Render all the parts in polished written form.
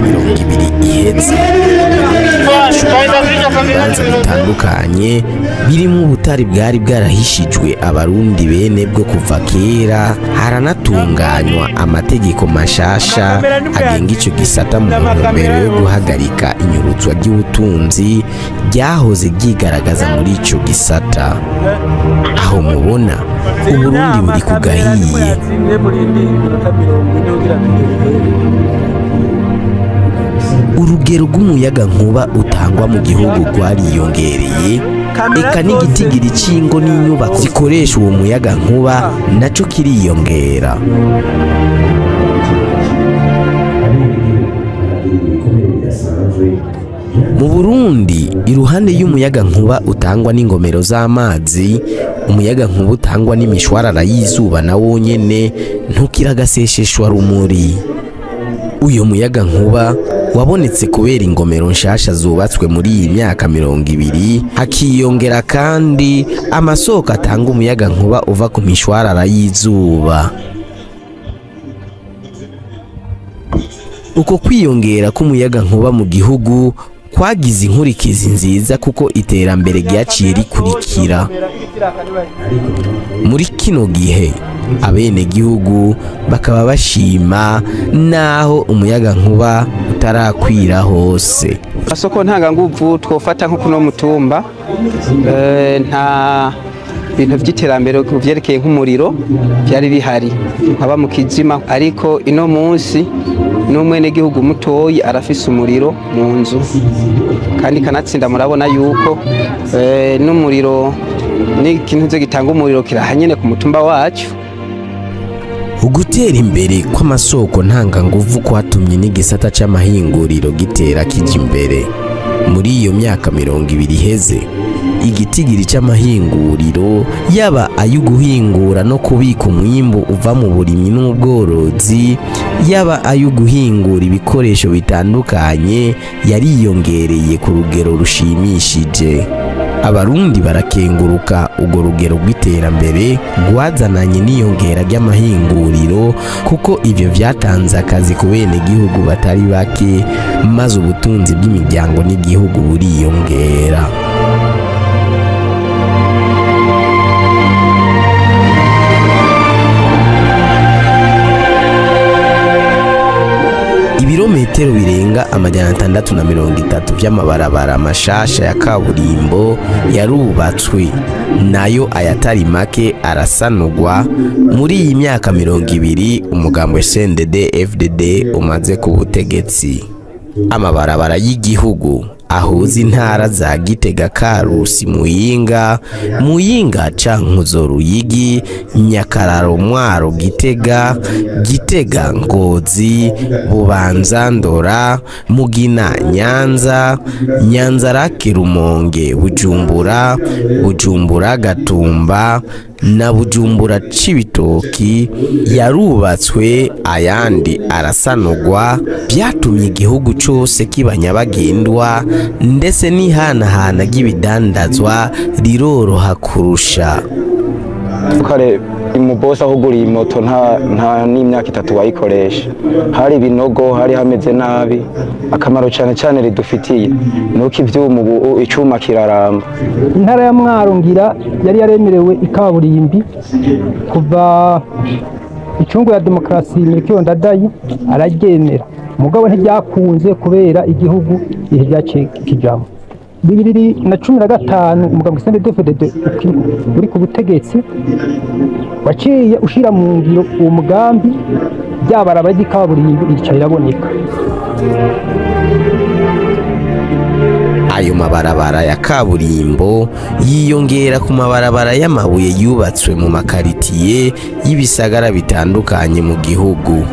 20 iheze ibibanza bitandukanye birimo ubutari bwari bwarahishijwe Abarundi bene bwo kuva kera. Haranatunganywa amategeko mashasha agenga ico gisata mu ntumbero yo guhagarika inyuruzwa ry'ubutunzi ryahoze ryigaragaza muri ico gisata. Aho mubona Uburundi buri kugahiye. Urugero rw'umuyaga nkuba utangwa mu gihugu rwariyongereye, eka n'igitigiri c'ingo n'inyubako zikoresha uwo muyaga nkuba naco kiriyongera. Mu Burundi, iruhande y'umuyaga nkuba utangwa n'ingomero z'amazi, umuyaga nkuba utangwa n'imishwarara y'izuba na wonyene ntukiragasesheshwa rumuri. Uyo muyaga nkuba wabonetse kubera ingomero nshasha zubatswe muri iyi myaka 20, hakiyongera kandi amasoko atanga umuyaga nkuba uva ku mishwarara y'izuba. Uko kwiyongera k'umuyaga nkuba mu gihugu kwagize inkurikizi nziza kuko iterambere ryaciye rikurikira. Muri kino gihe abenegihugu bakaba bashima naho umuyaga nkuba utarakwira hose. Masoko ntanganguvu twofata nko kuno mutumba, nta bintu by'iterambere kuvyerekeye nk'umuriro byari bihari nkaba mu kizima, ariko ino munsi n'umwenegihugu mutoyi arafise umuriro mu nzu, kandi kanatsinda murabona yuko n'umuriro n'ikintu ze gitanga umuriro kirahanyene ku mutumba wacu. Ugutera imbere kw'amasoko ntanganguvu kwatumye n'igisata c'amahinguriro gitera kija imbere. Muri iyo myaka 20 iheze, igitigiri c'amahinguriro yaba ay'uguhingura no kubika umwimbu uva mu burimyi n'ubworozi, yaba ay'uguhingura ibikoresho bitandukanye yariyongereye ku rugero rushimishije. Abarundi barakenguruka urwo rugero rw'iterambere rwazananye n'iyongera ry'amahinguriro, kuko ivyo vyatanze akazi ku benegihugu batari bake, maze ubutunzi bw'imiryango n'igihugu buriyongera. Ibirometero birenga 630 vy'amabarabara mashasha ya kaburimbo yarubatswe, nayo ayatari make arasanurwa. Muri iyi myaka 20 umugambwe CNDD FDD umaze ku butegetsi. Amabarabara y'igihugu ahuza intara za Gitega, Karusi, Muyinga, Muyinga, Cankuzo, Ruyigi, Nyakararo, Mwaro, Gitega, Gitega, Ngozi, Bubanza, Ndora, Mugina, Nyanza, Nyanza-Lac, Rumonge, Bujumbura, Bujumbura, Gatumba na Bujumbura Cibitoki yarubatswe, ayandi arasanurwa. Byatumye igihugu cose kiba nyabagendwa, ndetse n'ihanahana ry'ibidandazwa riroroha kurusha. Kare umubosi aho uguriye moto nta n'imyaka 3 wayikoresha, hari ibinogo, hari hameze nabi. Akamaro cyane cyane ridufitiye nuko ivyuma ubu icuma kiraramba. Intara ya Mwaro ngira yari yaremerewe ikaburimbi kuva icungu ya demokarasi Melchior Ndadaye araryemera, mugabo ntiryakunze kubera igihugu ihe ryaciye kijamo. 2015 umugambwe CNDD-FDD uri ku butegetsi waciye ushira mu ngiro uwo mugambi, ryabarabara ry'ikaburimbi rica riraboneka. Ayo mabarabara ya kaburimbo yiyongera ku mabarabara y'amabuye yubatswe mu makaritiye y'ibisagara bitandukanye mu gihugu.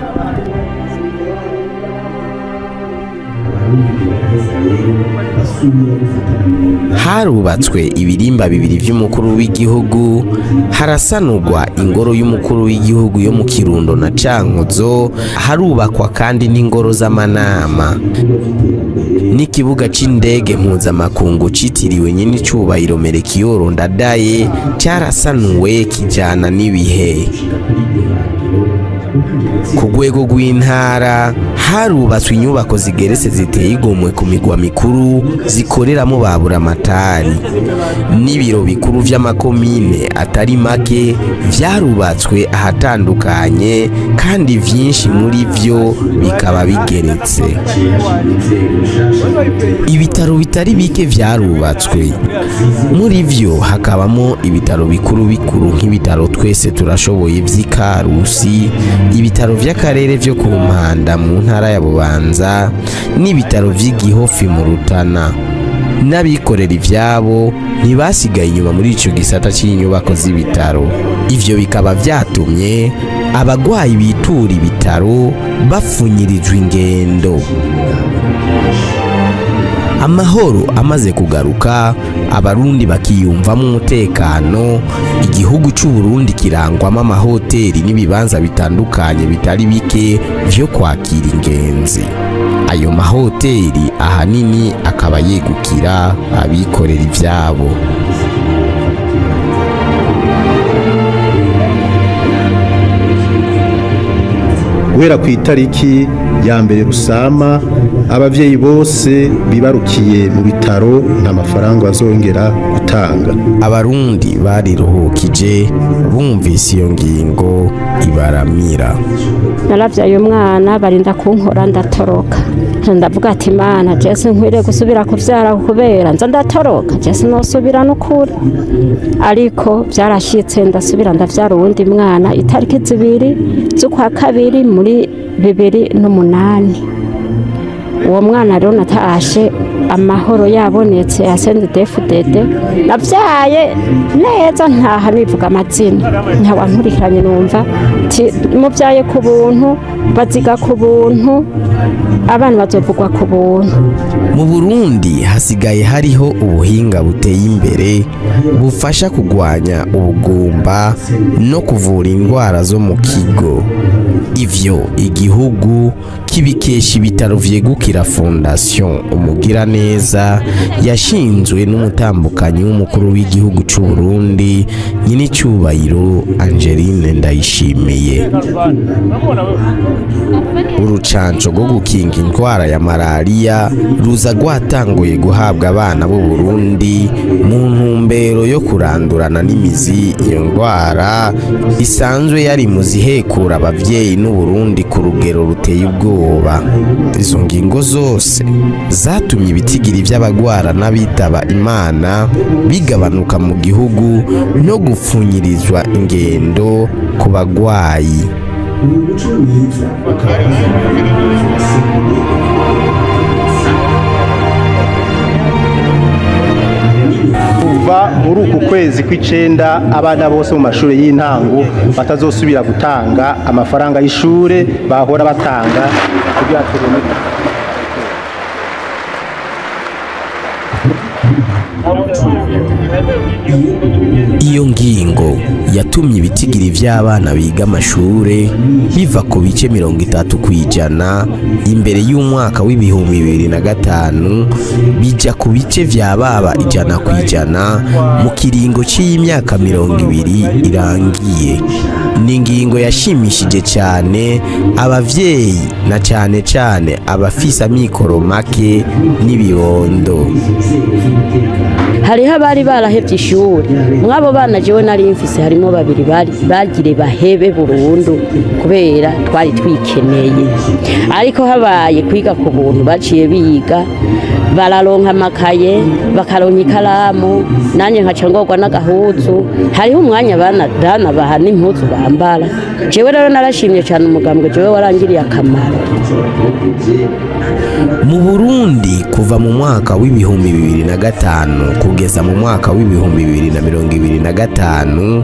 Harubatswe ibirimba bibiri vy'umukuru w'igihugu, harasanurwa ingoro y'umukuru w'igihugu yo mu Kirundo na Cankuzo, harubakwa kandi n'ingoro z'amanama n'ikibuga c'indege mpuzamakungu citiriwe nyenicubahiro Melchior Ndadaye carasanuwe kijana n'ibihe. Ku rwego rw'intara harubatswe inyubako zigeretse ziteye igomwe ku migwa mikuru zikoreramo ba buramatari, n'ibiro bikuru vy'amakomine atari make vyarubatswe ahatandukanye, kandi vyinshi muri vyo bikaba bigeretse. Ibitaro bitari bike vyarubatswe, muri vyo hakabamo ibitaro bikuru bikuru nk'ibitaro Twese Turashoboye vy'Ikarusi, ibitaro vy'akarere vyo ku Mpanda mu ntara ya Bubanza, n'ibitaro vy'Igihofi mu Rutana. N'abikorera ivyabo ntibasigaye inyuma muri ico gisata c'inyubako z'ibitaro. Ivyo bikaba vyatumye abagwayi bitura ibitaro bafunyirijwe ingendo. Amahoro amaze kugaruka, Abarundi bakiyumvamo umutekano. Igihugu c'u Burundi kirangwamo amahoteli n'ibibanza bitandukanye bitari bike vyo kwakira ingenzi. Ayo mahoteli ahanini akaba yegukira abikorera ivyabo. Guhera ku itariki ya 1 Rusama, abavyeyi bose bibarukiye mu bitaro nta mafaranga bazongera gutanga. Abarundi bariruhukije bumvise iyo ngingo ibaramira. Naravyaye umwana barinda kunkora ndatoroka, ndavuga ati Mana jese nkwiriye gusubira kuvyara kubera nza ndatoroka, jese nosubira n'ukuri. Ariko vyarashitse ndasubira ndavyara uwundi mwana itariki 2 z'ukwa kabiri muri 2008. Uwo mwana rero natashe amahoro yabonetse ya CNDD-FDD, navyaye neza ntaha nivuga amazina, ntawankurikiranye numva muvyaye ku buntu, baziga ku buntu, abana bazovugwa ku buntu. Mu Burundi hasigaye hariho ubuhinga buteye imbere bufasha kugwanya ubugumba no kuvura indwara zo mu kigo. Ivyo igihugu kibikesha ibitaro vyegukira Fondation Umugiraneza yashinzwe n'umutambukanyi w'umukuru w'igihugu c'u Burundi Nyinicubahiro Angeline Ndayishimiye. Urucanco rwo gukinga indwara ya malaria ruza rwatanguye guhabwa abana b'u Burundi mu ntumbero yo kurandurana n'imizi iyo ndwara isanzwe yari mu zihekura abavyeyi n'u Burundi ku rugero ruteye ubwoba. Izo ngingo zose zatumye ibitigiri vy'abagwara n'abitaba Imana bigabanuka mu gihugu no gupfunyirizwa ingendo ku bagwayi. Kuva muri uku kwezi kw'icenda, abana bose mu mashuri y'intango batazosubira gutanga amafaranga y'ishure bahora batanga kugira tubone. Iyo ngingo yatumye ibitigiri vy'abana biga amashure biva ku bice 30% imbere y'umwaka w'2005 bija ku bice vya baba 100% mu kiringo c'imyaka 20 irangiye. Ni ingingo yashimishije cyane abavyeyi na cyane cyane abafise amikoro make n'ibibondo. Hariho abari barahevye ishuri, mwabo bana jewe nari mfise harimo babiri bari bagire bahebe burundu kubera twari twikeneye. Ariko habaye kwiga ku buntu baciye biga, bararonka amakaye, bakaronka ikaramu, nanye nkaca ngorwa n'agahuzu. Hariho umwanya bana dana baha n'impuzu bambara. Jewe rero narashimye cyane umugambwe, jewe warangiriye akamaro. Mu Burundi kuva mu mwaka w'2005 kugeza mu mwaka w'2025,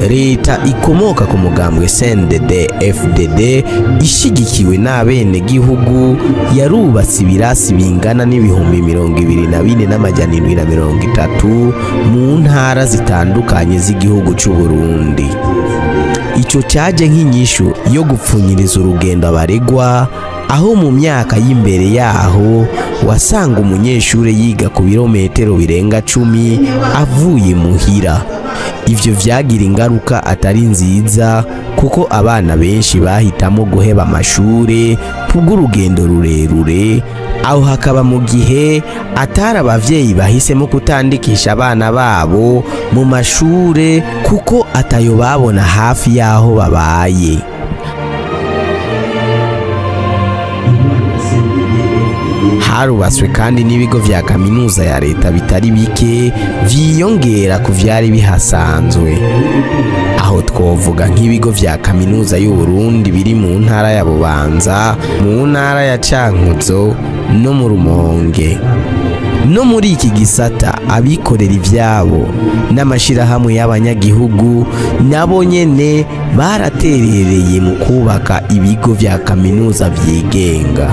leta ikomoka ku mugambwe CNDD FDD ishigikiwe n'abene gihugu yarubatse ibirasi bingana n'24,730 mu ntara zitandukanye z'igihugu c'u Burundi. Ico caje nk'inyishu yo gupfunyiriza urugendo abaregwa, Aho mu myaka y'imbere yaho wasanga umunyeshure yiga ku birometero birenga 10 avuye muhira. Ivyo vyagira ingaruka atari nziza, kuko abana benshi bahitamo guheba amashure kubw'urugendo rurerure. Aho hakaba mu gihe atari abavyeyi bahisemo kutandikisha abana babo mu mashure kuko atayo babona hafi y'aho babaye. Harubatswe kandi n'ibigo vya kaminuza ya leta bitari bike vyiyongera ku vyari bihasanzwe. Aho twovuga nk'ibigo vya kaminuza y'u Burundi biri mu ntara ya Bubanza, mu ntara ya Cankuzo no mu Rumonge. No muri iki gisata abikorera ivyabo n'amashirahamwe y'abanyagihugu nabo nyene baraterereye mu kubaka ibigo vya kaminuza vyigenga.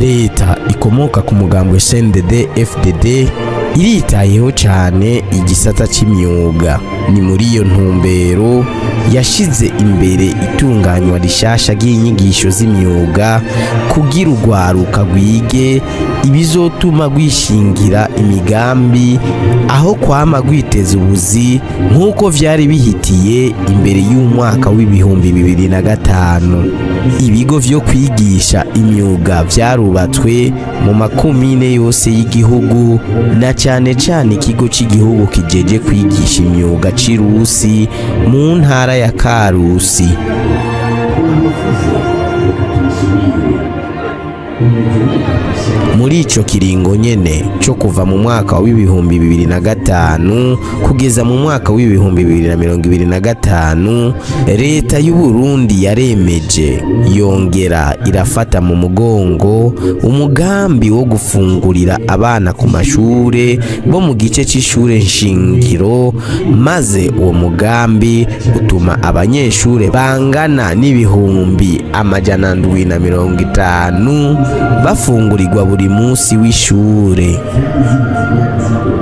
Leta ikomoka ku mugambwe CNDD FDD iritayeho cyane igisata c'imyuga. Ni muri iyo ntumbero yashize imbere itunganywa rishasha ry'inyigisho z'imyuga kugira urwaruka rwige ibizotuma rwishingira imigambi aho kwama rwiteza ubuzi nk'uko vyari bihitiye imbere y'umwaka w'2005. Ibigo vyo kwigisha imyuga vyarubatswe mu makomine yose y'igihugu, na cyane cyane ikigo cy'igihugu kijeje kwigisha imyuga c'irusi mu ntara ya Karusi. Muri ico kiringo nyene cyo kuva mu mwaka w'2005 kugeza mu mwaka w'2025, leta y'u Burundi yaremeje yongera irafata mu mugongo umugambi wo gufungurira abana ku mashure bo mu gice c'ishure nshingiro, maze uwo mugambi utuma abanyeshure bangana n'750,000 bafungurirwa buri munsi w'ishure.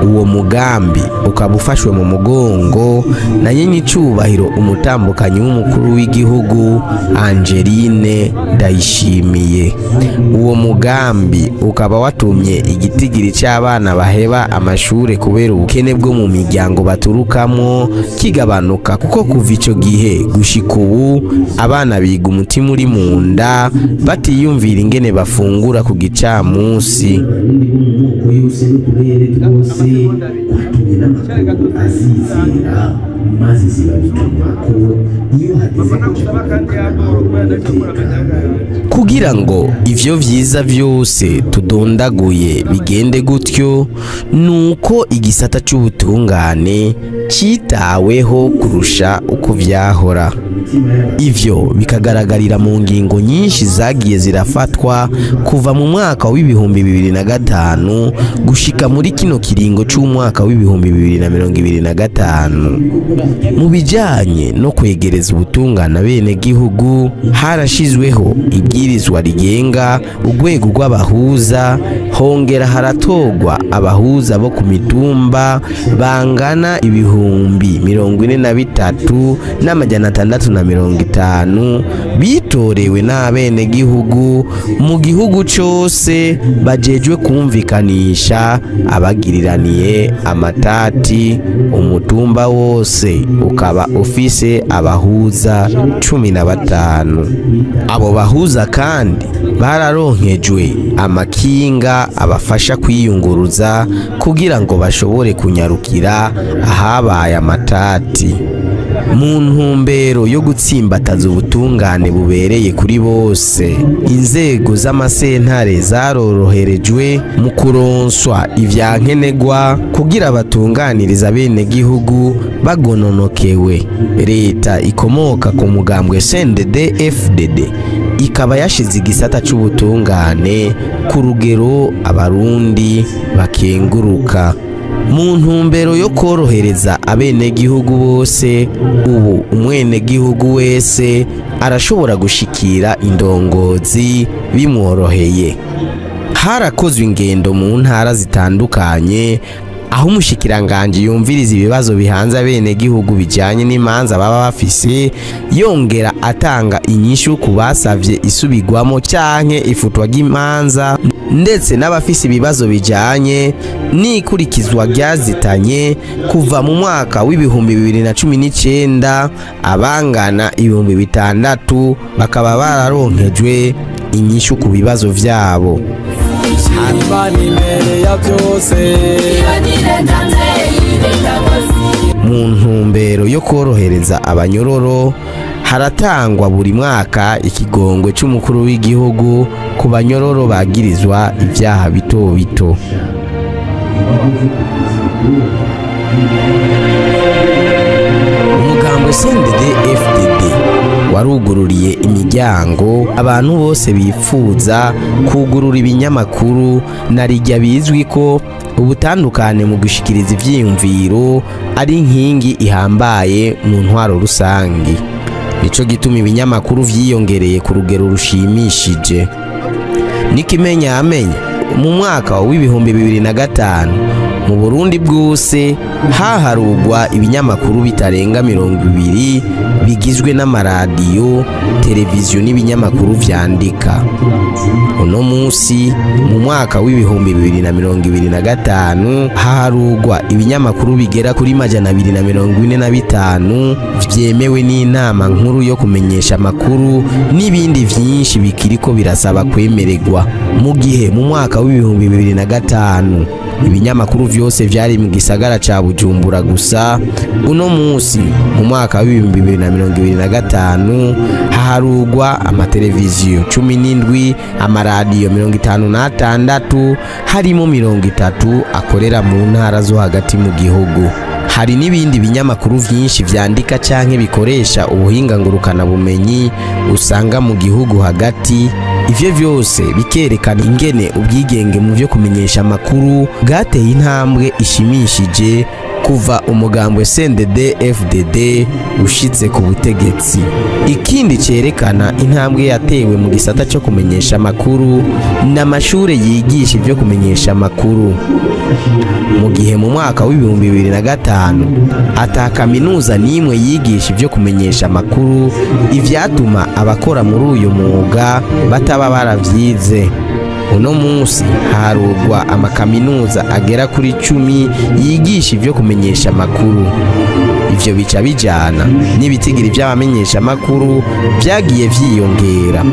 Uwo mugambi ukaba ufashwe mu mugongo na nyenicubahiro umutambukanyi w'umukuru w'igihugu Angeline Ndayishimiye. Uwo mugambi ukaba watumye igitigiri c'abana baheba amashure kubera ubukene bwo mu miryango baturukamo kigabanuka, kuko kuva ico gihe gushika ubu abana biga umutima uri mu nda batiyumvira ingene bafungura ku gicamunsi. Kugira ngo ivyo vyiza vyose tudondaguye bigende gutyo, nuko igisata c'ubutungane citaweho kurusha uko vyahora. Ivyo bikagaragarira mu ngingo nyinshi zagiye zirafatwa kuva mu mwaka w'2005 gushika muri kino kiringo c'umwaka w'2025. Mu bijanye no kwegereza ubutungane bene gihugu, harashizweho ibwirizwa rigenga urwego rw'abahuza, hongera haratogwa abahuza bo ku mitumba bangana 43,650 bitorewe n'abene gihugu mu gihugu cose, bajejwe kumvikanisha abagiriraniye amatati. Umutumba wose ukaba ufise abahuza 15. Abo bahuza kandi bararonkejwe amakinga abafasha kwiyunguruza kugira ngo bashobore kunyarukira ahabaye amatati. Mu ntumbero yo gutsimbataza ubutungane bubereye kuri bose, inzego z'amasentare zaroroherejwe mu kuronswa ivyankenerwa kugira batunganiriza bene gihugu bagononokewe. Leta ikomoka ku mugambwe CNDD FDD ikaba yashize igisata c'ubutungane ku rugero abarundi bakenguruka. Mu ntumbero yo korohereza abenegihugu bose, ubu umwenegihugu wese arashobora gushikira indongozi bimworoheye. Harakozwe ingendo mu ntara zitandukanye, Aho umushikiranganje yumviriza ibibazo bihanze abenegihugu bijanye n'imanza baba bafise, yongera atanga inyishu ku basavye isubigwamo canke ifutwa ry'imanza, ndetse n'abafise ibibazo bijanye n'ikurikizwa ryazitanye kuva mu mwaka w'2019, abangana 6000 bakaba bararonkejwe inyishu ku bibazo vyabo. Mu ntumbero yo korohereza abanyororo, haratangwa buri mwaka ikigongwe c'umukuru w'igihugu ku banyororo bagirizwa ivyaha bito bito. Umugambo CNDD-FDD warugururiye imiryango abantu bose bifuza kugurura ibinyamakuru, na rijya bizwi ko ubutandukane mu gushikiriza ivyiyumviro ari inkingi ihambaye mu ntwaro rusangi. Nico gituma ibinyamakuru vyiyongereye ku rugero rushimishije. Nikimenya amenya mu mwaka w'2005 mu Burundi bwose haharugwa ibinyamakuru bitarenga 20 bigizwe n'amaradiyo, televiziyo n'ibinyamakuru vyandika. Uno munsi mu mwaka w'2025 haharugwa ibinyamakuru bigera kuri 245 vyemewe n'inama nkuru yo kumenyesha amakuru, n'ibindi vyinshi bikiriko birasaba kwemererwa. Mu gihe mu mwaka w'2005 ibinyamakuru vyose vyari mu gisagara ca Bujumbura gusa, uno munsi mu mwaka w'2025 haharugwa amateleviziyo 17, amaradiyo 56, harimo 30 akorera mu ntara zo hagati mu gihugu. Hari n'ibindi binyamakuru vyinshi vyandika canke bikoresha ubuhinga ngurukana bumenyi usanga mu gihugu hagati. Ivyo vyose bikerekana ingene ubwigenge mu vyo kumenyesha amakuru bwateye intambwe ishimishije kuva umugambwe CNDD-FDD ushitse ku butegetsi. Ikindi cerekana intambwe yatewe mu gisata cyo kumenyesha amakuru n'amashure yigisha ivyo kumenyesha amakuru. Mu gihe mu mwaka w'2005 ata kaminuza n'imwe yigisha ivyo kumenyesha amakuru, ivyatuma abakora muri uyu mwuga bataba baravyize. Uno munsi harugwa amakaminuza agera kuri 10 yigisha ivyo kumenyesha amakuru. Ivyo bica bijana n'ibitigiri vy'abamenyesha amakuru vyagiye vyiyongera.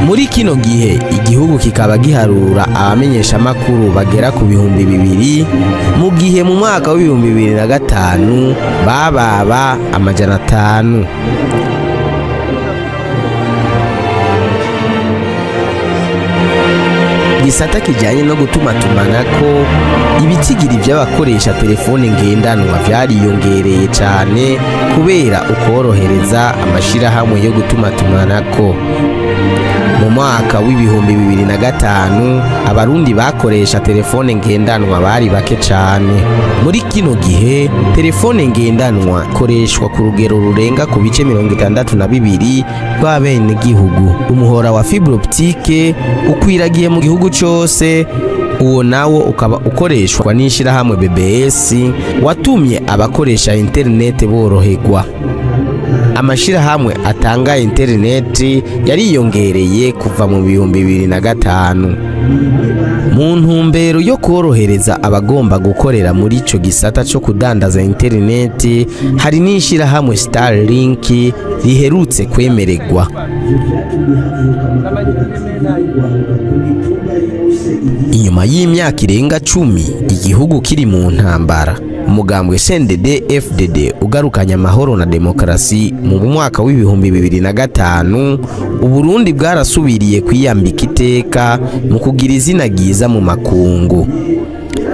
Muri kino gihe igihugu kikaba giharura abamenyesha amakuru bagera ku 2000, mu gihe mu mwaka w'2005 bababa 500. Gisata kijanye no gutumatumanako, ibitigiri vy'abakoresha telefone ngendanwa vyariyongereye cane kubera ukorohereza amashirahamwe yo gutumatumanako. Mu mwaka w'2005 abarundi bakoresha telefone ngendanwa bari bake cane. Muri kino gihe telefone ngendanwa koreshwa ku rugero rurenga ku bice 62 rw'abenegihugu. Umuhora wa fibre optique ukwiragiye mu gihugu cose, uwo nawo ukaba ukoreshwa n'ishirahamwe BBS, watumye abakoresha internet boroherwa. Amashirahamwe atanga interineti yariyongereye kuva mu 2005. Mu ntumbero yo korohereza abagomba gukorera muri ico gisata co kudandaza interineti, hari n'ishirahamwe Starlink riherutse kwemererwa. Inyuma y'imyaka irenga 10 igihugu kiri mu ntambara, umugambwe CNDD-FDD ugarukanya amahoro na demokarasi mu mwaka w'2005, Uburundi bwarasubiriye kwiyambika iteka mu kugira izina ryiza mu makungu.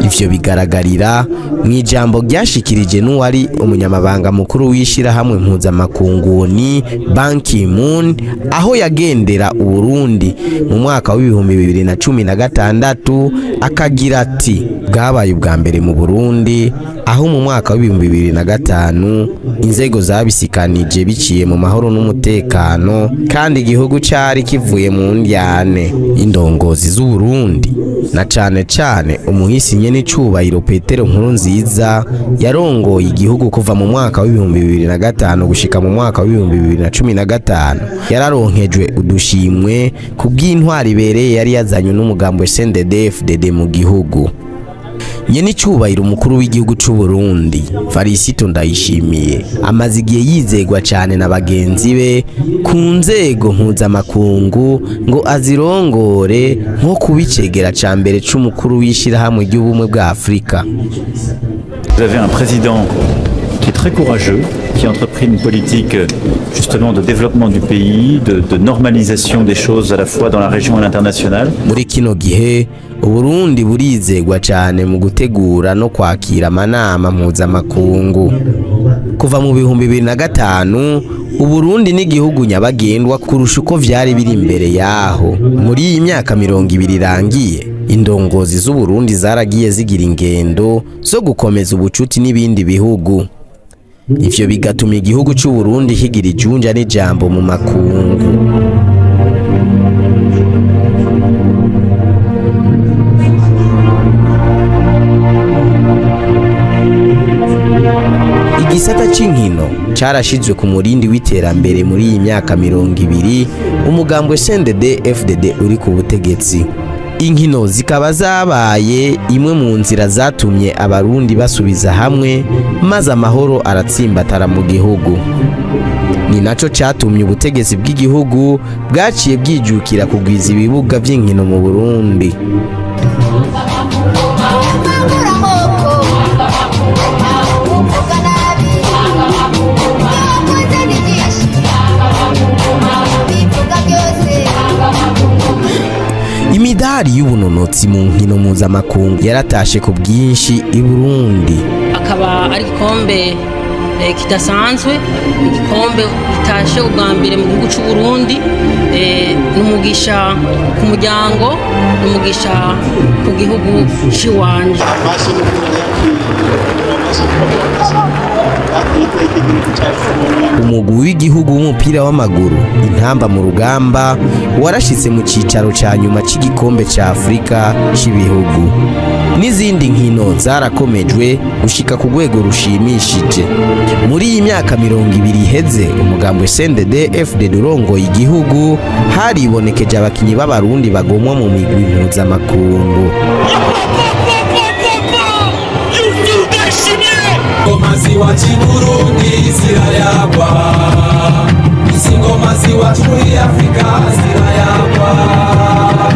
Ivyo bigaragarira mu ijambo ryashikirije n'uwari umunyamabanga mukuru w'ishirahamwe mpuzamakungu ni Ban Ki-moon, aho yagendera Uburundi mu mwaka w'2016, akagira ati: bwabaye ubwa mbere mu Burundi aho mu mwaka w'2005 inzego zabisikanije biciye mu mahoro n'umutekano, kandi igihugu cari kivuye mu ndyane. Indongozi z'Uburundi na cane cane umuhisi Nyenicubahiro Petero Nkurunziza yarongoye igihugu kuva mu mwaka wa 2005 gushika mu mwaka wa 2015, yararonkejwe udushimwe ku bw'intwari ibereye yari yazanywe n'umugambwe CNDD-FDD mu gihugu. Nyenicubahiro umukuru w'igihugu c'u Burundi Varisito Ndayishimiye amaze igihe yizegwa cyane na bagenzi be ku nzego mpuzamakungu ngo azirongore, nko kubicegera ca mbere c'umukuru w'ishirahamwe ry'ubumwe bwa Afrika. Vous avez un président qui est très courageux, qui a entrepris une politique justement de développement du pays, de normalisation des choses à la fois dans la région et à l'international. Muri kino gihe Uburundi burizegwa cyane mu gutegura no kwakira amanama mpuzamakungu. Kuva mu 2005 Uburundi n'igihugu nyabagendwa kurusha uko vyari biri imbere yaho. Muri iyi myaka 20 irangiye, indongozi z'Uburundi zaragiye zigira ingendo zo gukomeza ubucuti n'ibindi bihugu. Ivyo bigatuma igihugu c'u Burundi kigira ijunja n'ijambo mu makungu. Igisata c'inkino carashizwe ku murindi w'iterambere muri iyi myaka 20 umugambwe CNDD FDD uri ku butegetsi. Inkino zikaba zabaye imwe mu nzira zatumye Abarundi basubiza hamwe, maze amahoro aratsimbatara mu gihugu. Ni naco catumye ubutegetsi bw'igihugu bwaciye bwijukira kugwiza ibibuga vy'inkino mu Burundi. Imidari y'ubunonotsi mu nkino mpuzamakungu yaratashe ku bwinshi i Burundi. Akaba ari igikombe kidasanzwe, igikombe gitashe ubwa mbere mu gihugu cy'u Burundi. N'umugisha ku muryango, n'umugisha ku gihugu cy'iwanje. Umugwi w'igihugu w'umupira w'amaguru Intamba mu Rugamba warashitse mu cicaro ca nyuma c'igikombe ca Afrika c'ibihugu. N'izindi nkino zarakomejwe gushika ku rwego rushimishije. Muri iyi myaka 20 iheze umugambwe CNDD FDD urongoye igihugu, haribonekeje abakinyi b'Abarundi bagomwa mu migwi mpuzamakungu.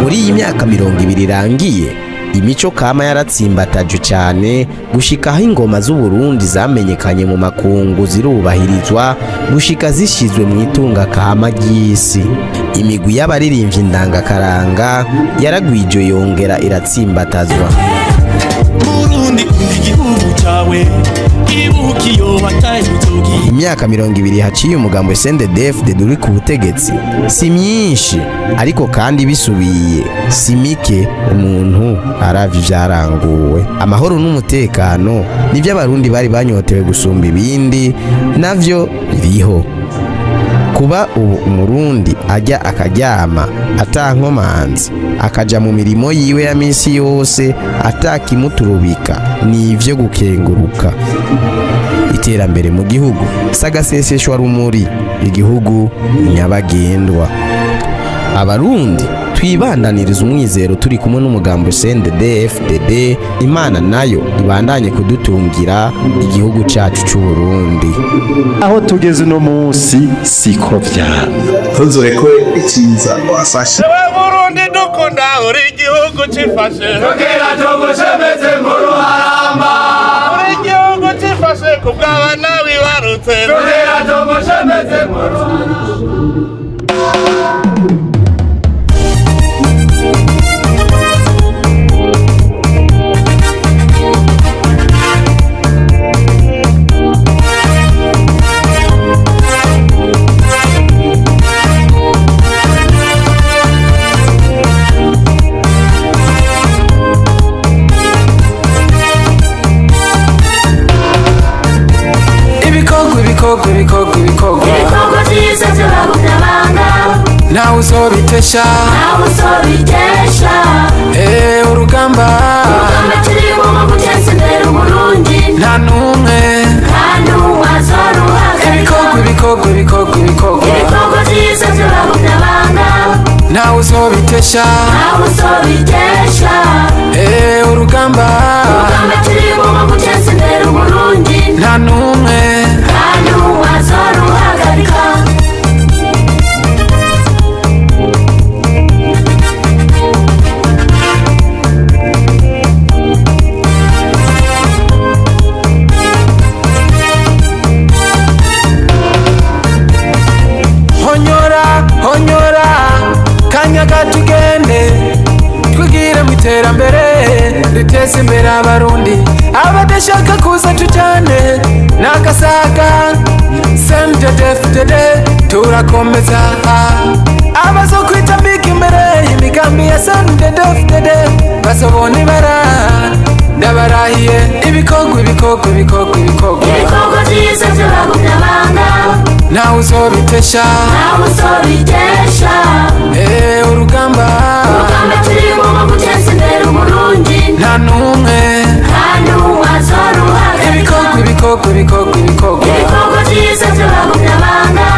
Muri iyi myaka 20 irangiye, imico kama yaratsimbatajwe cyane gushika aho ingoma z'Uburundi zamenyekanye mu makungu zirubahirizwa gushika zishizwe mu itunga kama ry'isi. Imigwi y'abaririmbyi ndangakaranga yaragwijwe yongera iratsimbatazwa. Imyaka 20 haciye umugambo CNDD-FDD uri ku butegetsi si myinshi, ariko kandi bisubiye si mike umuntu aravye ivyaranguwe. Amahoro n'umutekano nivyo Abarundi bari banyotewe gusumba ibindi, navyo biriho. Kuba ubu Umurundi ajya akaryama atankomanzi, akaja mu mirimo yiwe ya minsi yose atakimuturubika, ni ivyo gukenguruka. Iterambere mu gihugu sagaseseshwa rumuri, igihugu nyabagendwa. Abarundi twibandaniriza umwizero turi kumwe n'umugambo CNDD FDD. Imana nayo ibandanye kudutungira igihugu cacu c'u Burundi. Aho tugeze no munsi siko vyaba ntuzureko iciza wafashe. Burundi dukunda uri igihugu cifashe, kugira tugushemeze mu ruharamba. Uri igihugu cifashe kubw'abana wibarutse, kugira tugushemeze mu ruharamba. Ibikorwa ibikorwa ibikorwa. Ntawe uzobitesha, ntawe uzobitesha. Urugamba, urugamba turimo rwo guteza imbere Uburundi, nta n'umwe, nta n'umwe azoruhagarika. Ibikorwa, ibikorwa, ibikorwa, ibikorwa, ibikorwa vyiza vy'abagumyabanga, ntawe uzobitesha, ntawe uzobitesha. Urugamba, urugamba turimo rwo guteza imbere Uburundi, nta n'umwe, nta n'umwe azoruhagarika. Honyora, honyora, kanyaga tugende, twigire mu iterambere riteza imbere Abarundi. Abadashaka kuza tujane n'agasaga CNDD-FDD turakomeza. Abazokwitambika imbere y'imigambi ya CNDD-FDD bazobona ibara, ndabarahiye. Ibikorwa, ibikorwa, ibikorwa, ibikorwa, ibikorwa vyiza vy'abagumyabanga, ntawe uzobitesha, ntawe uzobitesha. Urugamba, urugamba turimo rwo guteza imbere Uburundi, nta n'umwe, nta n'umwe azoruhagarika. Ibikorwa, ibikorwa, ibikorwa, ibikorwa, ibikorwa vyiza vy'abagumyabanga,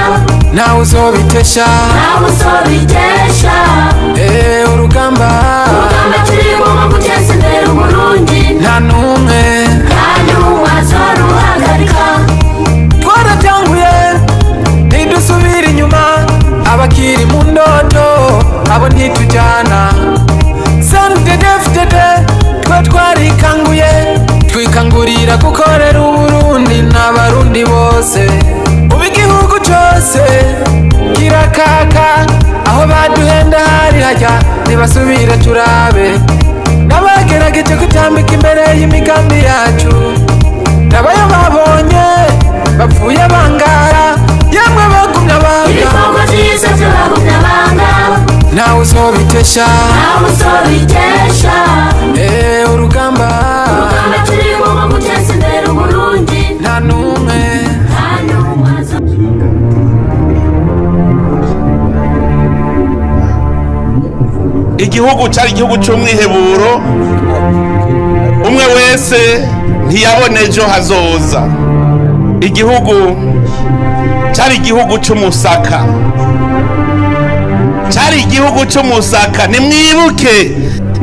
ntawe uzobitesha, ntawe uzobitesha. Urugamba, urugamba turimo rwo guteza imbere Uburundi, nta n'umwe, nta n'umwe azoruhagarika. Twaratanguye ntidusubira inyuma, abakiri mu ndoto abo ntitujyana. CNDD-FDD twe twarikanguye, twikangurira gukorera Uburundi n'Abarundi bose. Ubu igihugu cose kirakaka, aho baduhenda hari hajya ntibasubire turabe. N'abagerageje kutambika imbere y'imigambi yacu, nabayo babonye bapfuye bangara, yemwe bagumya banga. Ibikorwa vyiza vy'abagumyabanga, ntawe uzobitesha, ntawe uzobitesha. Urugamba, urugamba turimo rwo guteza imbere Uburundi, nta n'umwe, nta n'umwe Igihugu cyari igihugu cy'umwiheburo, umwe wese ntiyabona ejo hazoza. Igihugu cyari igihugu cy'umusaka, cyari igihugu cy'umusaka. Nimwibuke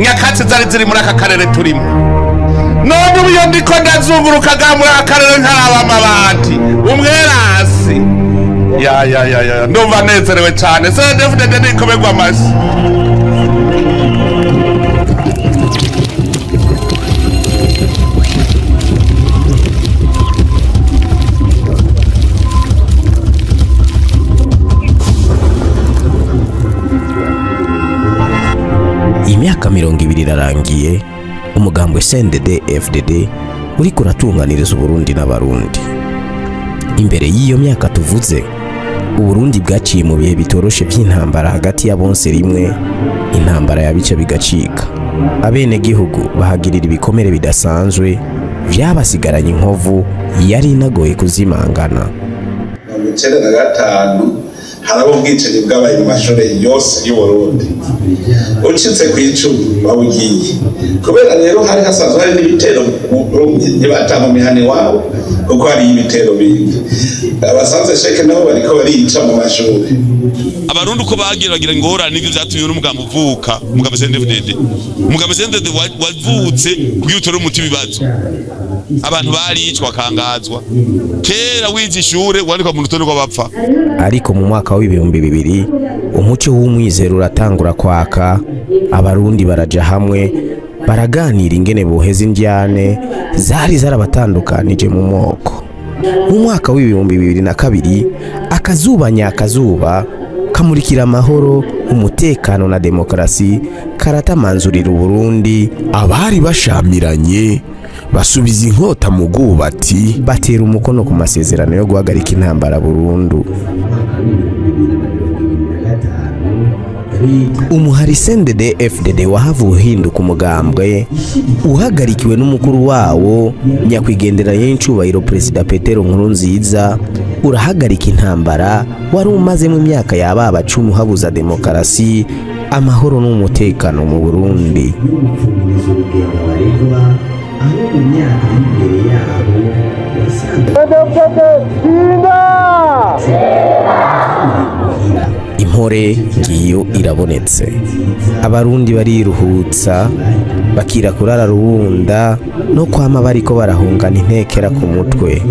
nyakatsi zari ziri muri aka karere turimo. None ubu iyo ndiko ndazunguruka ga muri aka karere nkaraba amabati umwerasi, ya ya ya ya, ndumva nezerewe cyane. CNDD-FDD nikomerwa amashyi. Imyaka 20 irarangiye umugambwe CNDD-FDD uriko uratunganiriza Uburundi n'Abarundi. Imbere y'iyo myaka tuvuze, Uburundi bwaciye mu bihe bitoroshe by'intambara hagati ya bonse rimwe, intambara yabice bigacika. Abenegihugu bahagirira ibikomere bidasanzwe vyabasigaranye inkovu yari inagoye kuzimangana. 95 haraba ubwicanyi bwabaye mu mashuri yose y'Uburundi, ucitse ku icumu bawugiye. Kubera rero hari hasanzwe hari n'ibitero ntibata mu mihana iwabo, kuko hari ibitero bindi abasanze sheke nabo bariko barica mu mashuri. Abarundi uko bageragira ingorane nivyo vyatumye n'umugambi uvuka, umugambi CNDD-FDD. Umugambi CNDD wavutse kugira utore umuti ibibazo. Abantu baricwa bakangazwa. Kera wize ishure wandikwa mu rutonde rw'abapfa. Ariko mu mwaka w'2000 umuco w'umwizero uratangura kwaka, Abarundi baraja hamwe baraganira ingene boheza indyane zari zarabatandukanije mu moko. Mu mwaka w'2002 akazuba nyakazuba kamurikira amahoro, umutekano na demokarasi karatamanzurira Uburundi. Abari bashamiranye basubiza inkota mu bwubati, batera umukono ku masezerano yo guhagarika intambara burundu. Umuhari CNDD FDD wahavuye uhinduka umugambwe uhagarikiwe n'umukuru wawo nyakwigendera y'incubahiro Perezida Petero Nkurunziza, urahagarika intambara wari umazemo imyaka yababa 10 habuza demokarasi, amahoro n'umutekano mu Burundi. Impore ngiyo irabonetse, abarundi bariruhutsa bakira kurara rubunda no kwama bariko barahungana intekera ku mutwe.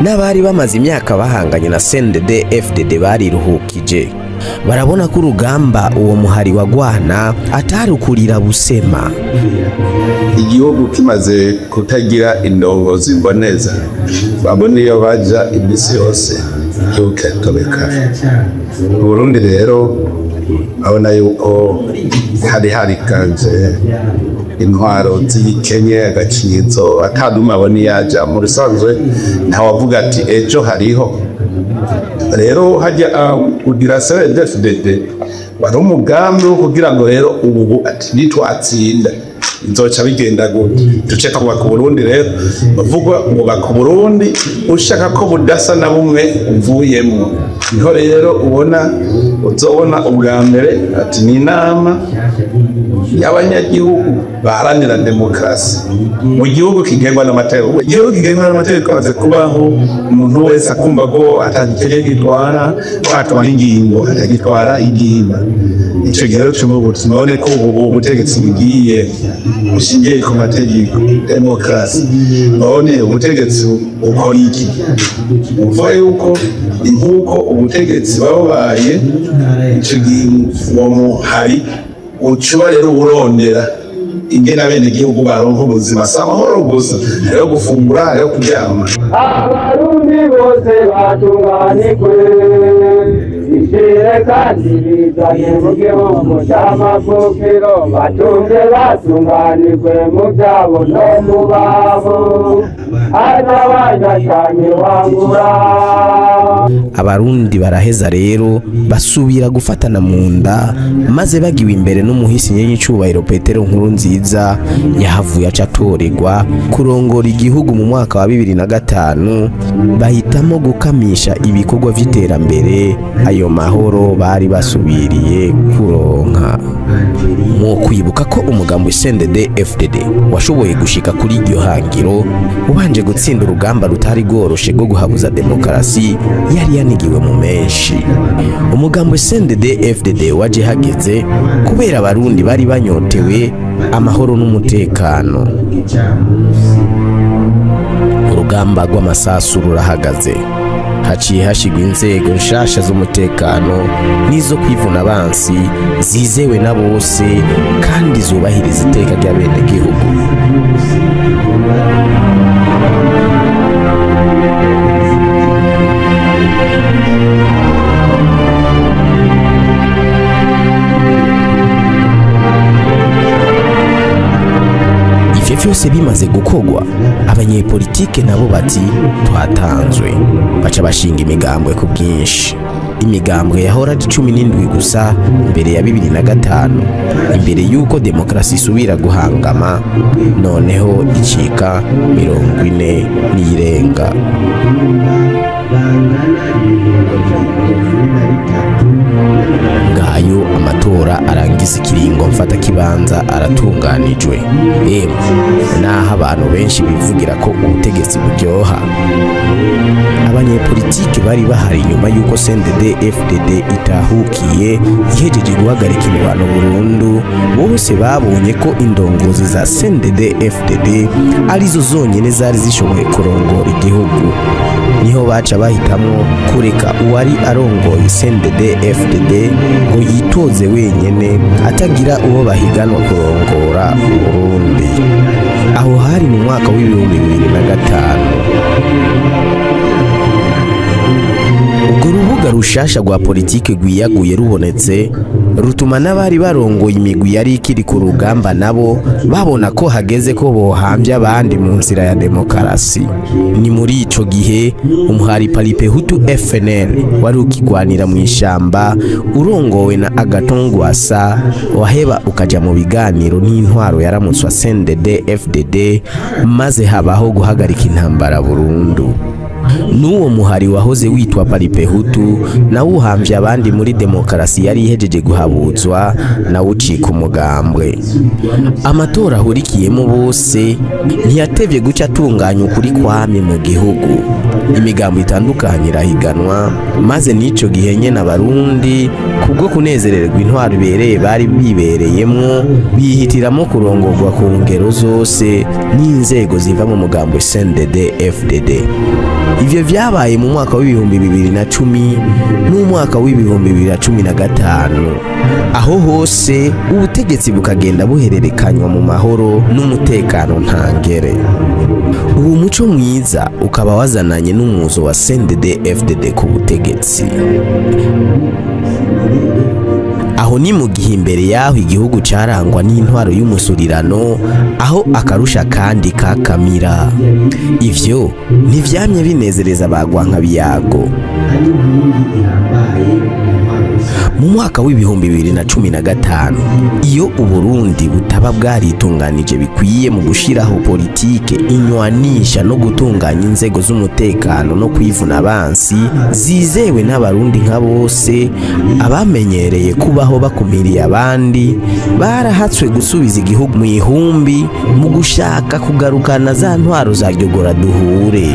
N'abari bamaze imyaka bahanganye na CNDD FDD bariruhukije, barabona ko urugamba uwo muhari wagwana atari ukurira busema. Igihugu kimaze kutagira indongozi mboneza, babona iyo baja imisi yose cyukatobeka. Burundi rero abona yuko hari harikanje intwaro z'ikenye agacizo ataduma abona yaja mu rusanzwe, ntawavuga ati ejo hariho. Rero hajya kugira CNDD-FDD wari umugambi wo kugira ngo rero ubu ati nitwatsinda nzoca bigenda gute, duce twubaka Burundi. Rero bavugwa ubaka Burundi ushaka ko budasa na bumwe uvuyemo. Niho rero ubona uzobona ubwa mbere ati ni inama y'abanyagihugu baharanira demokarasi mu gihugu kigengwa n'amategeko. Igihugu kigengwa n'amategeko amaze kubaho, umuntu wese akumva ko atagikeye gitwara atwara ingingo atagitwara igihimba. Ico gihe rero tubone ko ubu butegetsi bugiye bushingiye ku mategeko demokarasi, none ubutegetsi ukora iki? Uva yuko nkuko ubutegetsi babaye ico gihe uwo muhari ucuba rero urondera ingene abenegihugu baronka ubuzima, si amahoro gusa, rero gufungura, rero kuryama. Abarundi bose batunganirwe ishire kandi bizanye mu gihugu c'amavukiro, batunge batunganirwe mu vyabo no mu babo, atabajashanye wangura. Abarundi baraheza rero basubira gufatana mu nda, maze bagiwe imbere n'umuhisi nyenyicubahiro Petero Nkurunziza yahavuye aca atorerwa kurongora igihugu mu mwaka wa 2005. Bahitamo gukamisha ibikorwa vy'iterambere ayo mahoro bari basubiriye kuronka. Mu kwibuka ko umugambi CNDD FDD washoboye gushika kuri iryo hangiro ubanje gutsinda urugamba rutari rworoshe rwo guhabuza demokarasi yari yanigiwe mu menshi. Umugambi CNDD FDD waje hageze kubera abarundi bari banyotewe amahoro n'umutekano. Urugamba rw'amasasu rurahagaze, haciye hashigwa inzego nshasha z'umutekano n'izo kwivuna abansi zizewe na bose kandi zubahiriza iteka ry'abenegihugu. Ivyo vyose bimaze gukogwa, abanyepolitike nabo bati twatanzwe, baca bashinga imigambwe ku bwinshi. Imigambwe yahora ari 17 gusa mbere ya 2005, imbere yuko demokarasi isubira guhangama, noneho icika 40 n'irenga. Ngayo amatora arangiza ikiringo mfata kibanza aratunganijwe. Emwe naho abantu benshi bivugira ko ubutegetsi buryoha, abanyepolitike bari bahari nyuma yuko CNDD FDD itahukiye ihejeje guhagarika indwano burundu, bose babonye ko indongozi za CNDD FDD arizo zonyene zari zishoboye kurongora igihugu. Niho baca bahitamwo kureka uwari arongoye CNDD FDD ngo yitoze wenyene atagira uwo bahiganwa kurongora Burundi. Aho hari mu mwaka w'2005. Urwo rubuga rushasha rwa politike rwiyaguye rubonetse, rutuma n'abari barongoye imigwi yari ikiri ku rugamba nabo babona ko hageze ko bohambya abandi mu nzira ya demokarasi. Ni muri ico gihe umuhari Palipehutu FNL wari ukigwanira mu ishamba urongowe na Agathon Rwasa waheba ukaja mu biganiro n'intwaro yaramutswa CNDD FDD, maze habaho guhagarika intambara burundu. N'uwo muhari wahoze witwa Palipehutu nawo uhamvye abandi muri demokarasi yari ihejeje guhabuzwa, nawo ucika umugambwe. Amatora ahurikiyemo bose ntiyatevye guca atunganya ukuri kwamye mu gihugu. Imigambo itandukanye irahiganwa, maze n'ico gihe nyene Abarundi kubwo kunezererwa intwaro ibereye bari bibereyemwo bihitiramo kurongorwa ku ngero zose n'inzego ziva mu mugambo CNDD FDD. Ivyo vyabaye mu mwaka w'2010 n'umwaka w'2015, aho hose ubutegetsi bukagenda buhererekanywa mu mahoro n'umutekano ntangere. Uwo muco mwiza ukaba wazananye n'umuzo wa CNDD FDD ku butegetsi. Aho ni mu gihe imbere yaho igihugu carangwa n'intwaro y'umusurirano, aho akarusha kandi kakamira. Ivyo ntivyamye binezereza abagwanka biyago. Mu mwaka w'2015, iyo Uburundi butaba bwaritunganije bikwiye mu gushiraho politike inywanisha no gutunganya inzego z'umutekano no kwivuna abansi zizewe n'Abarundi nka bose, abamenyereye kubaho bakumiriye abandi barahatswe gusubiza igihugu mu ihumbi mu gushaka kugarukana za ntwaro za ryogora duhure.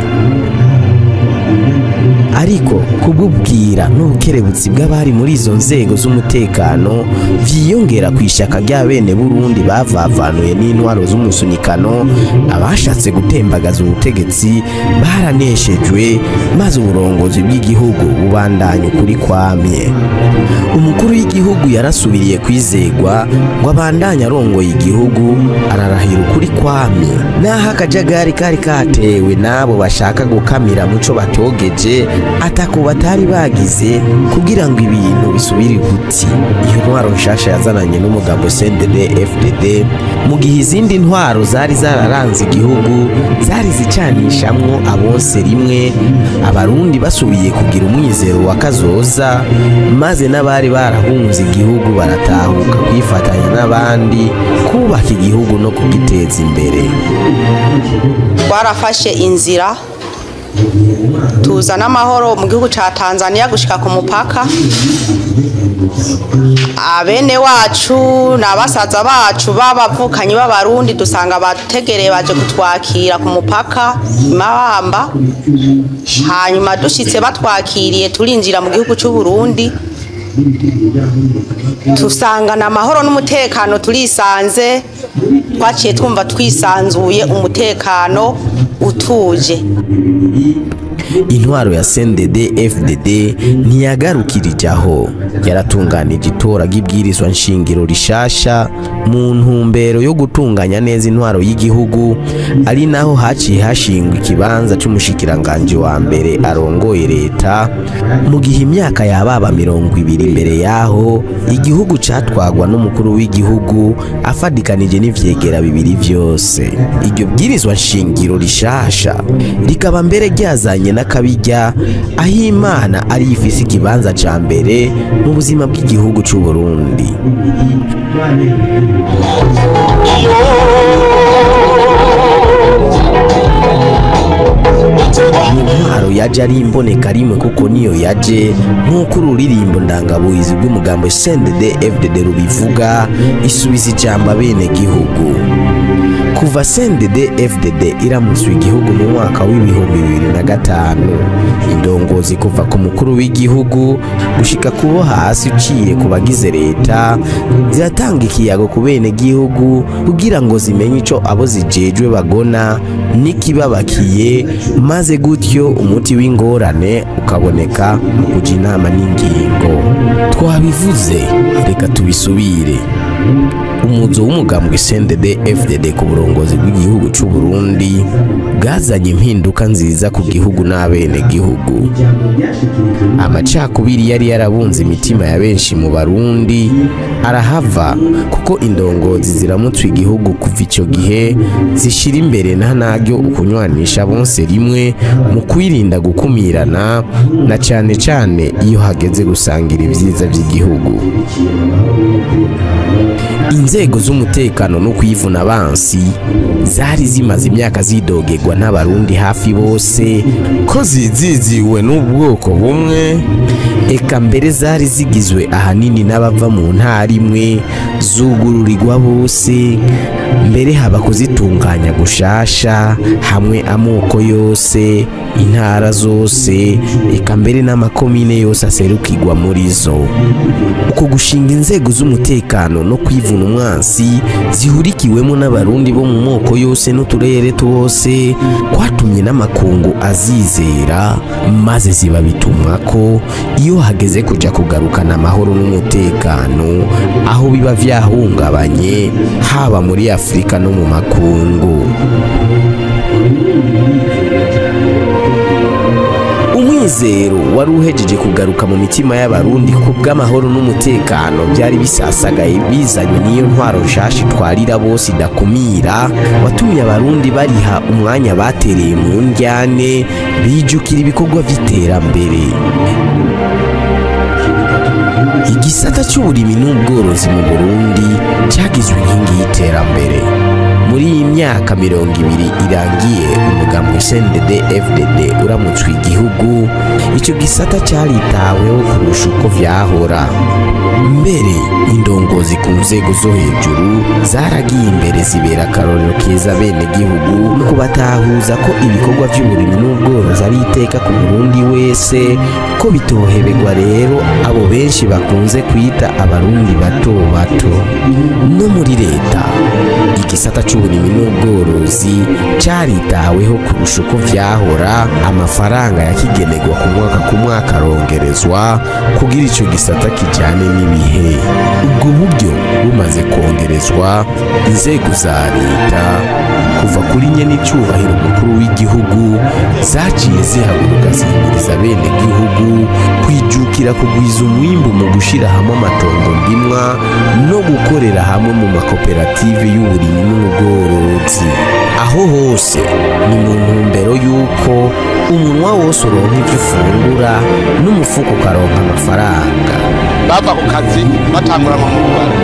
Ariko kububwira n'ubukerebutsi bw'abari muri izo nzego z'umutekano vyiyongera ku ishaka rya bene Burundi bavavanuye n'intwaro z'umusunikano, abashatse gutembagaza ubutegetsi baraneshejwe, maze uburongozi bw'igihugu bubandanya ukuri kwamye. Umukuru w'igihugu yarasubiriye kwizegwa ngo abandanye arongoye igihugu, ararahira ukuri kwamye. Naho akajagari kari katewe n'abo bashaka gukamira muco batogeje atako batari bagize kugira ngo ibintu bisubire guti. Iyo ntwaro nshasha yazananye n'umugabo CNDD FDD, mu gihe izindi ntwaro zari zararanze igihugu zari zicanishamwo abonse rimwe, Abarundi basubiye kugira umwizero wa kazoza, maze n'abari barahunze igihugu baratahuka kwifatanya n'abandi kubaka igihugu no kugiteza imbere. Twarafashe inzira tuzana amahoro mu gihugu ca Tanzania gushika ku mupaka. Abene wacu n'abasaza bacu babavukanyi b'Abarundi dusanga bategereye baje kutwakira ku mupaka Mabamba. Hanyuma dushitse batwakiriye turinjira mu gihugu c'u Burundi, tusangana amahoro n'umutekano, turisanze twaciye twumva twisanzuye, umutekano utuje. Intwaro ya CNDD FDD ntiyagarukirije aho, yaratunganije itora ry'ibwirizwa nshingiro rishasha mu ntumbero yo gutunganya neza intwaro y'igihugu, ari naho haciye hashingwa ikibanza c'umushikiranganje wa mbere arongoye leta, mu gihe imyaka yababa 20 imbere yaho igihugu catwagwa n'umukuru w'igihugu afadikanije n'ivyegera bibiri vyose. Iryo bwirizwa nshingiro rishasha rikaba mbere ryazanye n'akabijya, aho Imana ari ifise ikibanza ca mbere mu buzima bw'igihugu c'u Burundi. Intwaro yaje ari imboneka rimwe, kuko niyo yaje nk'uko ururirimbo ndangabuhizi bw'umugambo CNDD FDD rubivuga, isubiza ijambo abene gihugu. Kuva CNDD FDD iramutswe igihugu mu mwaka w'2005, indongozi kuva ku mukuru w'igihugu gushika kubo hasi uciye ku bagize leta ziratanga ikiyago ku bene gihugu kugira ngo zimenye ico abo zijejwe bagona n'ikibabakiye, maze gutyo umuti w'ingorane ukaboneka mu kuja inama n'ingingo. Twabivuze, reka tubisubire. Umuzo w'umugambwe CNDD FDD ku burongozi bw'igihugu c'u Burundi bwazanye impinduka nziza ku gihugu n'abenegihugu. Amacakubiri yari yarabunze imitima ya benshi mu Barundi arahava, kuko indongozi ziramutswe igihugu kuva ico gihe zishira imbere na naryo ukunywanisha bonse rimwe mu kwirinda gukumirana, na cane cane iyo hageze gusangira ivyiza vy'igihugu. Inzego z'umutekano no kwivuna abansi zari zimaze imyaka zidogerwa n'Abarundi hafi bose ko ziziziwe n'ubwoko bumwe, eka mbere zari zigizwe ahanini n'abava mu ntara imwe, zugururirwa bose, mbere haba kuzitunganya gushasha hamwe amoko yose, intara zose, eka mbere n'amakomine yose aserukirwa muri zo. Uko gushinga inzego z'umutekano no kwivuna umwansi zihurikiwemo n'Abarundi bo mu moko yose n'uturere twose kwatumye n'amakungu azizera, maze ziba bitumwa ko iyo hageze kuja kugarukana amahoro n'umutekano aho biba vyahungabanye, haba muri Afrika no mu makungu. Umwizero wari uhejeje kugaruka mu mitima y'Abarundi ku bw'amahoro n'umutekano byari bisasagaye bizanywe n'iyo ntwaro nshasha itwarira bose idakumira, watumye Abarundi bariha umwanya batereye mu ndyane, bijukira ibikorwa vy'iterambere. Igisata c'uburimi n'ubworozi mu Burundi cagizwe inkingi y'iterambere. Muri iyi myaka 20 irangiye umugambwe CNDD FDD uramutswe igihugu, ico gisata caritaweho kurusha uko vyahora. Mbere indongozi ku nzego zo hejuru zaragiye imbere zibera akarorero keza bene gihugu mu kubatahuza ko ibikorwa vy'uburimi n'ubworozi ari iteka ku Burundi wese, ko bitohebegwa rero abo benshi bakunze kwita Abarundi bato bato. No muri leta igisata c'uburimi n'ubworozi caritaweho kurusha uko vyahora, amafaranga yakigenerwa ku mwaka ku mwaka arongerezwa kugira ico gisata kijane n'ibihe. Ubwo buryo bumaze kongerezwa, inzego za leta kuva kuri nyene icubahiro umukuru w'igihugu zaciye zihaguruka zihimiriza bene gihugu kwijukira kugwiza umwimbu mu gushira hamwe amatongo ndimwa no gukorera hamwe mu makoperative y'uburimyi n'ubworozi. Aho hose ni mu ntumbero y'uko umunwa wose uronka ivyo ufungura n'umufuko ukaronka amafaranga. Bava ku kazi batangura mu mubare,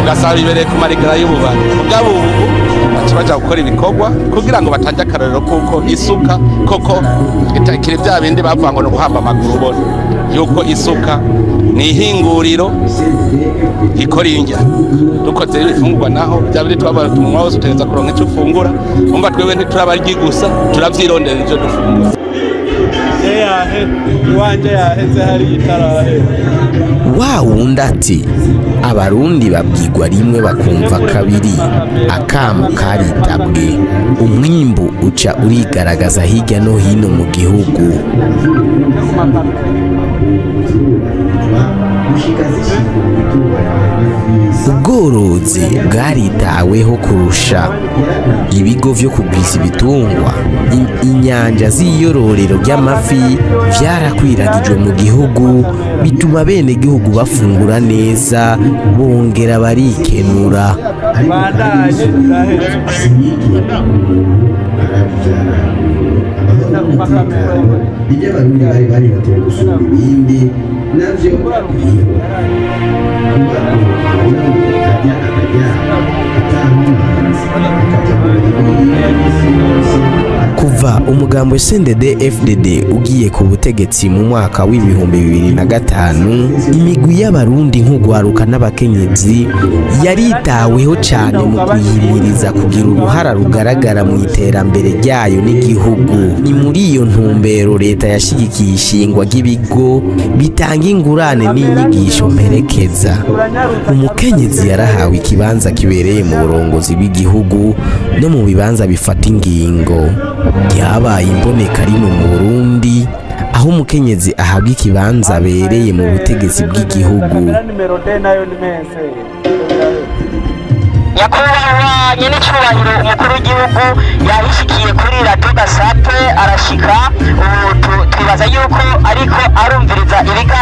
ugasanga bibereye ku marigara y'ububare. Mugabo ubu baca baja gukora ibikorwa kugira ngo batange akarorero kuko isuka koko itakiri vya bindi bavuga ngo ni uguhamba amaguru, ubona yuko isuka ni ihinguriro ikora indya. Dukoze ibifungurwa naho bya bindi twabaye umunwa wose utegereza kuronka ico ufungura. Umva twebwe ntiturabaryi gusa, turavyirondera ivyo dufungura. Wa wundi ati Abarundi babwirwa rimwe bakumva kabiri, akamo karitabwe, umwimbu uca urigaragaza hirya no hino mu gihugu. Ubworozi bwaritaweho kurusha ibigo vyo kugwiza ibitungwa, inyanja z'iyororero ry'amafi vyarakwiragijwe mu gihugu, bituma bene gihugu bafungura neza bongera barikenura. Kuva umugambo CNDD FDD ugiye ku butegetsi mu mwaka w'2005, imigwi y'Abarundi nk'ugwaruka n'abakenyezi yaritaweho cyane mu kuyimiriza kugira uruhara rugaragara mu iterambere ryayo n'igihugu. Ni muri iyo ntumbero leta yashigikiye ishingwa ry'ibigo bitanga ingurane n'inyigisho mperekeza. Umukenyezi yarahawe ikibanza kibereye mu burongozi bw'igihugu no mu bibanza bifata ingingo. Ryabaye imboneka rimwe mu Burundi aho umukenyezi ahabwa ikibanza abereye mu butegetsi bw'igihugu. Nyakubahwa nyenicubahiro umukuru w'igihugu yahishikiye kuri radiyo Gasape arashika. Ubu twibaza yuko ariko arumviriza ibiganiro.